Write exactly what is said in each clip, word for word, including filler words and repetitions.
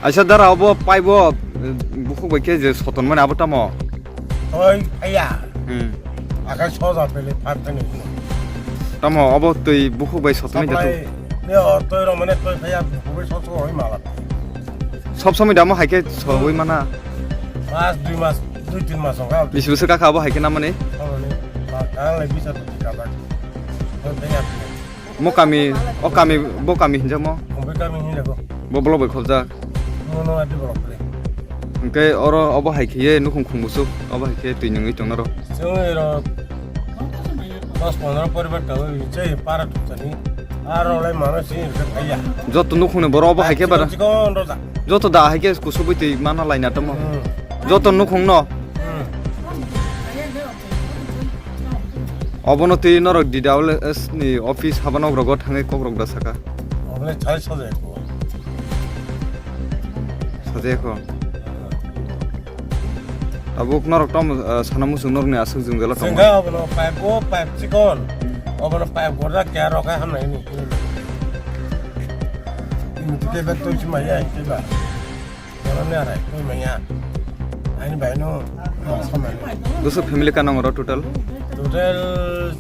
Aisa dara obo paibo, eh, bukhuk bai khe je soton mani abo tamo? Oi, aya. Hmm. Akai soja pele phat tani. Tamo obo twi bukhuk bai soton mani Supply, jatu? Ne o toi ro mane toi phaya bukhuk bai soto oi mala. Sob somoi damo hai khe sogwi mana? Mas, dui mas, dui tin mas ongkha. Bisi bwswk kakha abo hai khe namani? Oi, ma kang lai bisa tu kaba. Toi phaya. Mo kami, o kami, bo kami hinjamo? Obo kami hinjago. Bo bolo bai khobjak? Mono adi borok kre. Hwnkhe oro obo hai khiye nukhung khung busuk, obo hai khe twi nungwi tongnaro. Chwng ero dos pondro poribar tongo, chai para thukjani. Aro lai mano si rwkha thaiya. Joto nukhungni borok obo hai khe bara. Chikon rojak. Joto da hai khe kusubui twi mana laina tamo. Hmm. Joto nukhungno. Hmm. Obono twi norok D W S ni office habano rogo thangwi kokrok da saka. Obono chai sajai ko. Sajai ko. Tabuk norok tom, ah, sana muchung norokni aswk jwngjalo tongo. Jwngjal obono pipe o, pipe chikon. Obono pipe gorjak khe aro khe hamnai ni. Ini tike bek tong chimaya, ini ba. Borokni arai, koi manya. Ani bai no, no, samai. Doso family ka nang oro total? Total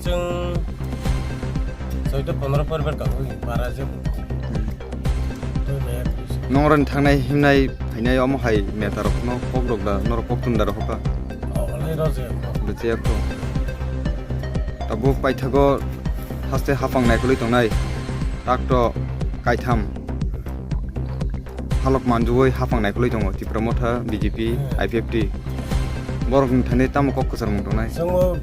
chwng soito pondro poribar ka oi, para je. Koi manya. Nong oro thangnai himnai phainai omo hai neta rok no kok rok da, norok kok tun da rok ka? Oh, lai ro je. Bwchaya ko. Tabuk paithago haste hapang naikolwi tongnai. Takto kaitham. Halok manjugwi hapang naikolwi tongo Tipra Motha, B J P, Hmm. I P F T. Borokni thani tamo kok kwchar mung tongnai? Chwngno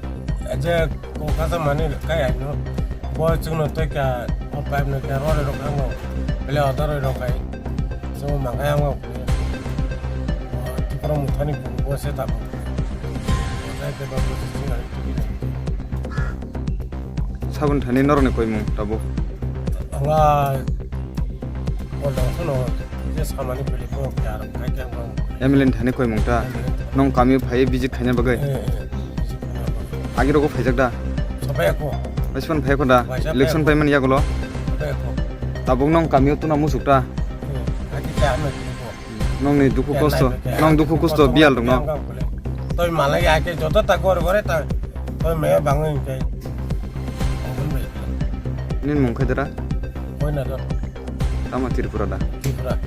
je kok kasa mani kai aino. Bo chwngno tei ka, o pipe no ka rori rok ango. Bele oda roi rok kai. Chwngno mangai ango. Tipra Mothani bo se tamo. Kai te ba bo se chwng ani tigi nai. Sabun thani norokni koimung tabuk? Anga o dongsono je samani beli ko kyar khai khe ang. M L A ni thani koimung ta? M L A ni thani. Nong kami phai visit khaina bagwi? Eh, eh, visit khaina bagwi. Agi rogo phaijak da? Sapai ako. Waisman phai ko da? Waisa phai ako. Election paiman yagulo? Sapai ako. Tabuk nong kami o tuna musuk ta? Eh, agi khe ano ko. Nongni dukhu kosto, nong dukhu kosto biyal rok no. Toi malai ya ke joto ta gor gore ta toi me bangwi hingke. Nini mung khe dara? Koi na do. Tamo Tripura da? Tripura.